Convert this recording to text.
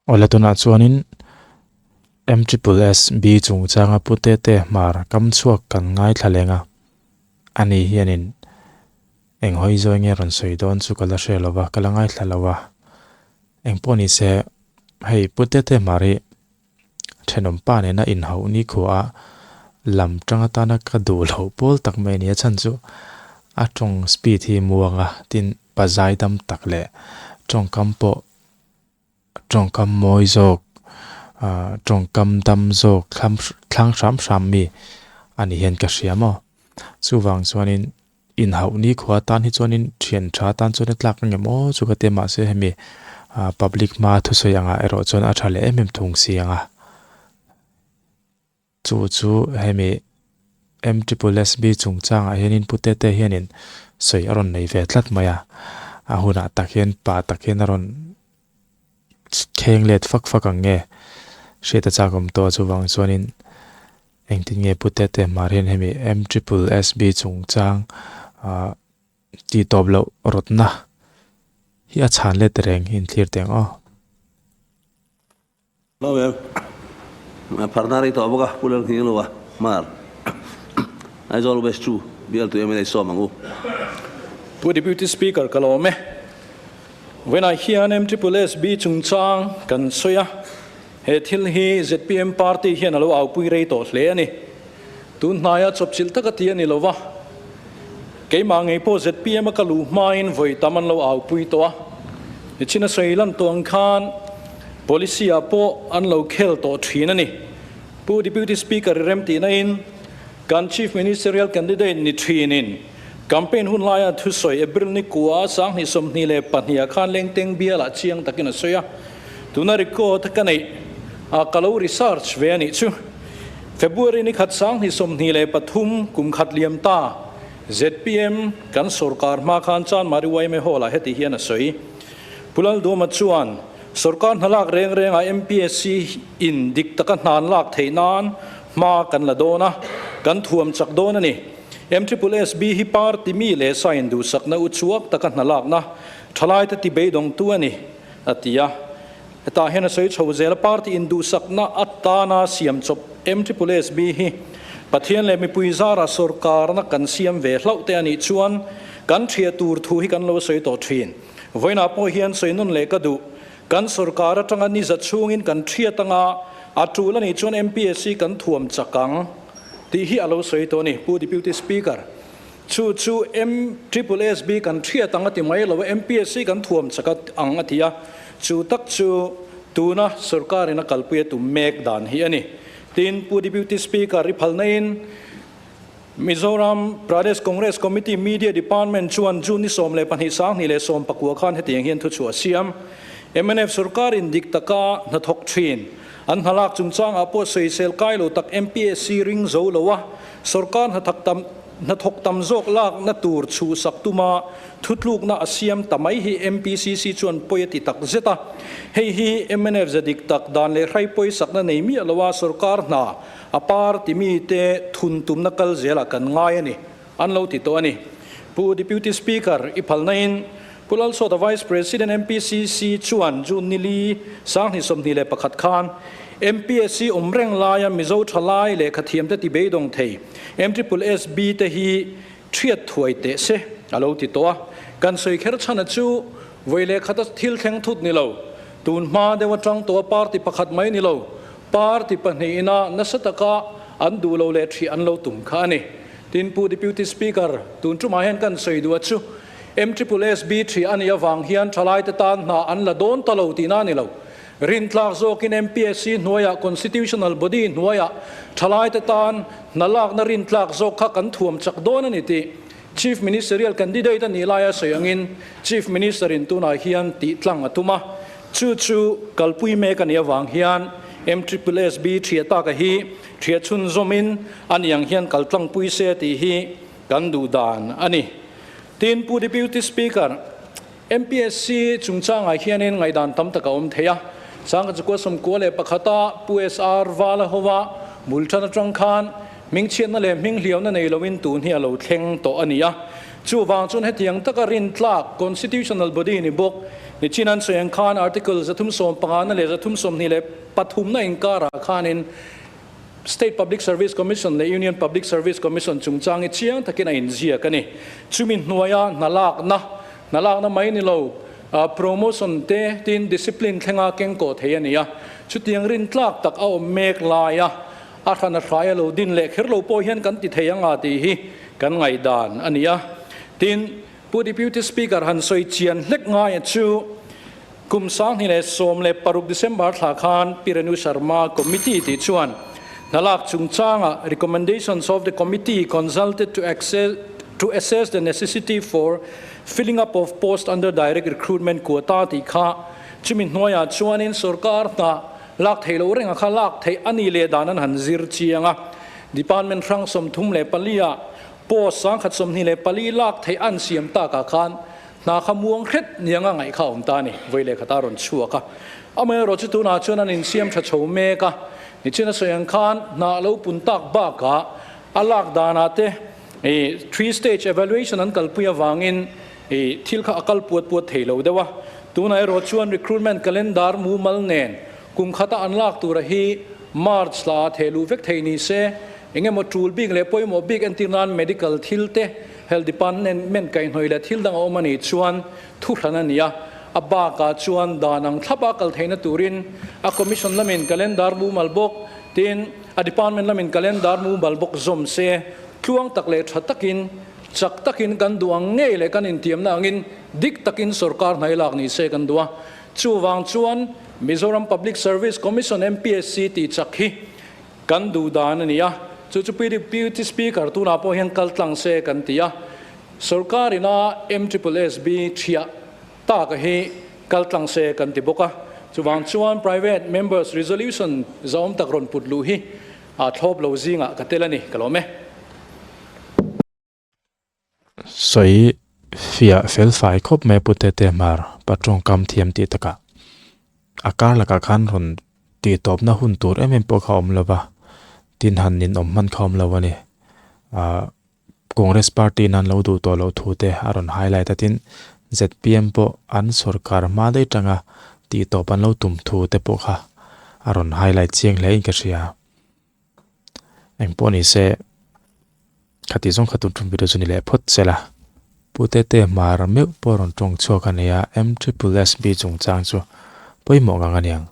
Awle tunah chuanin MSSB chungchanga Pu Tete Hmar kam chhuak kan ngaithla leng a, ani hianin eng hawi zawi nge rawn sawi dawn chu ka la hre lo va, ka la ngaithla lo a. Engpawh ni se, hei Pu Tete Hmar hi thenawm pa nena inhauh nikhua a lam tang atana ka duh loh pawl tak mai a ni a chhan chu a tawng speed hi muang a, tin pa zaidam tak leh tawngkam pawh tawngkam mawi zawk ah tawngkam dam zawk thlam thlang hram hram mi a ni hian ka hria maw chuvang chuanin inhauh nikhua tan hi chuanin thian tha tan chuan a tlak ang em aw chu ka ti a mahse hemi ah public hma thusawi angah erawh chuan a tha leh em em thung si ang a. Chu chu hemi MSSB chungchangah hianin Pu Tete hianin sawi a rawn nei ve tlat mai a, a hunah tak hian pa tak hian a rawn kheng let fak fak ang nge hriat a chak awm tawh a, chuvang chuanin engtin nge Pu Tete hmar hian hemi MSSB chungchang ah tih tawp loh rawtna hi a chhan let reng hi inthlir teh ang aw. Lo em. Pharna rei tawh bawk a, Pu Lalnghing lo a, Hmar. Aizawl West chu bialtu mla sawm ang u. Pu Deputy Speaker ka lawm e. Vawiinah hian MSSB chungchang kan sawi a, he thil hi zpm party hian a lo aupui rei tawh hle a ni. Tun hnaia chawpchilh taka ti a ni lo va, keimah ngei pawh zpm a ka luh hmain vawi tam an lo aupui tawh a. Nichina sawi lan tawh ang khan policy ah pawh an lo khel tawh thin a ni. Pu Deputy Speaker i remtihna in kan Chief Ministerial Candidate ni thinin campaign hun laia thusawi April ni kua sanghnih 22 ah khan Lengteng bialah chiang takin a sawi a. Tuna record ka neih a ka lo research ve a nih chu. February ni khat 2023 kum khat liam ta zpm kan sorkar hma khan Chanmari yma Hall ah heti hian a sawi. Pu Lalduama chuan sorkar hna lak reng reng ah MPSC in dik taka hnan lak theih nan hma kan la dawn a, kan thuam chak dawn a ni. MSSB hi party mi leh sa induhsakna uchuak taka hna lakna thalaite tibeidawngtu a ni, a ti a. Hetah hian a sawi chho zel a, party induhsakna atana siam chawp MSSB hi Pathian leh mipui zara sorkarna kan siam ve hlauh te a nih chuan kan thiah tur thu hi kan lo sawi tawh thin. Vawiinah pawh hian sawi nawn leh ka duh. Kan sorkar atanga ni za chhungin kan thiat anga a tul a nih chuan MPSC kan thuam chak ang tih hi a lo sawi tawh a ni, Pu Deputy Speaker. Chu chu MSSB kan thiat ang a ti mai lo a, MPSC kan thuam chak ang a ti a, chu tak chu tuna sorkarin a kalpui a tum mek dan hi a ni. Tin, Pu Deputy Speaker i phalnain Mizoram Pradesh Congress Committee Media Department chuan June ni 12 2019 khan hetiang hian thuchhuah a siam. Mnf sorkarin dik taka hnathawk thin an hnalak chungchangah pawh sawisel kai lo tak MPSC ring zo lo a, sorkar hnathak tam Hnathawk tam zawk lakna tur chhuhsak tuma thutlukna a siam ta mai hi MPCC chuan pawi a ti tak zet a. Hei hi mnf ze dik tak dan leh hrai pawisakna nei miah loa sorkar hna a party mite thun tumna kal zelah kan ngai a ni, an lo ti tawh a ni. Pu Deputy Speaker, i phalnain Pu Lalsawta Vice President MPCC chuan June ni li 2021 khan MPSC awm reng laia Mizo thalai lehkha thiamte ti beidawng thei MSSB te hi thiat thuai teh se a lo ti tawh a. Kan sawi kher chhana chu vawi lehkhata thil thleng thut ni lo, tun hma deuh atang tawha party pakhat mai ni lo, party pahnihina nasa taka an duh lo leh thih an lo tum kha a ni. Tin Pu Deputy Speaker, tun tumah hian kan sawi duh a chu MSSB thih a nih avang hian thalaite tan hna an la dawn ta lo tihna a ni lo. Rintlak zawkin MPSC hnuaiah Constitutional Body hnuaiah thalaite tan hna lakna rintlak zawk kha kan thuam chak dawn a ni tih Chief Ministerial Candidate a nih laia sawi angin Chief Minister in tunah hian tih tlang a tum a, chu chu kalpui mek a nih avang hian MSSB thiah taka hi thiah chhunzawmin a ni ang hian kal tlangpui se tih hi kan duh dan a ni. Tin, Pu Deputy Speaker, MPSC chungchangah hianin ngaihdan tam tak a awm thei a. Sangha chukua 91 a Pu SR Vala hova bul tan atang khan hmingchhiatna leh hminghliauna nei loin tun hi a lo thleng tawh a ni a. Chuvang chuan hetiang taka rintlak Constitutional Body ni bawk Nichin an sawi ang khan Article 315 na leh 323 na inkarah khanin State Public Service Commission leh Union Public Service Commission chungchang hi chiang takin a inziak a ni. Chumi hnuaia hna lakna, hna lakna mai ni lo, promotion te tin discipline thlenga kengkawh thei a ni a. Chutiang rintlak tak a awm mek laia a hran a hrai a lo din leh kher lo pawh hian kan ti thei anga tih hi kan ngaihdan a ni a. Tin, Pu Deputy Speaker han sawi chian hlek ngaia chu kum 2016 December thla khan Pi Renu Sharma Committee tih chuan hnalak chungchanga recommendations of the committee consulted to access to assess the necessity for filling up of post under direct recruitment quota tih kha chumi hnuaiah chuanin sorkar hna lak theih loh renga kha lak theih a ni leh dan an han zir chiang a. Department hrang 34 ah Post 1024 lak theih an siam takah khan hna kha muang hret nianga ngaih kha a awm ta a ni, vawi leh khat a rawn chhuak a. Amaherawh chu tunah chuan an insiam tha chho mek a, nichin a sawi ang khan hna a lo pun tak bakah a lak danah te three stage evaluation an kalpui avangin thil kha a kal puat puat thei lo deuh a. Tunah erawh chuan recruitment calendar mumal nen kum khata an lak tura hi March thla ah thehluh vek thei ni se, Engemaw tul bik leh pawimawh bik entir nan medical thil te, health department kaihhnawih leh thil dang a awm a nih chuan thuhran a ni a, a bakah chuan dan ang thlap a kal theihna turin a commission lamin calendar mumal bawk tin a department lamin calendar mumal bawk zawm se, tluang tak leh tha takin, chak takin kan duh ang ngei leh kan intiamna angin dik takin sorkar hnai lak ni se kan duh a. Chuvang chuan Mizoram Public Service Commission, MPSC, tih chak hi Kan duh dan a ni a, chu chu Deputy Speaker tunah pawh hian kal tlang se kan ti a, sorkar ina MSSSB thiah tak a hi kal tlang se kan ti bawk a, chuvang chuan Private Members Resolution zahawm tak rawn put luh hi a thlawp lo zingah ka tel a ni, ka lawm e. Sawi fiah fel fai khawp mai Pu Tete Hmar pa tawngkam thiam tih takah a kar lakah khan rawn tih tawpna hun tur em em pawh kha a awm lo va, tin han ninawm hman kha a awm lo a ni. Ahh Congress party in an lo duh tawh loh thu te a rawn highlight a, tin zpm pawh an sorkar hma daih tanga tih tawp an lo tum thu te pawh kha a rawn highlight chiang hle in ka hria. Engpawh ni se khati zawng kha tun tum video chu ni leh phawt se la. Pu Tete Hmar meuh pawh rawn tawng chhuak a nei a, M triple S B chungchang chu pawimawh ngang a niang.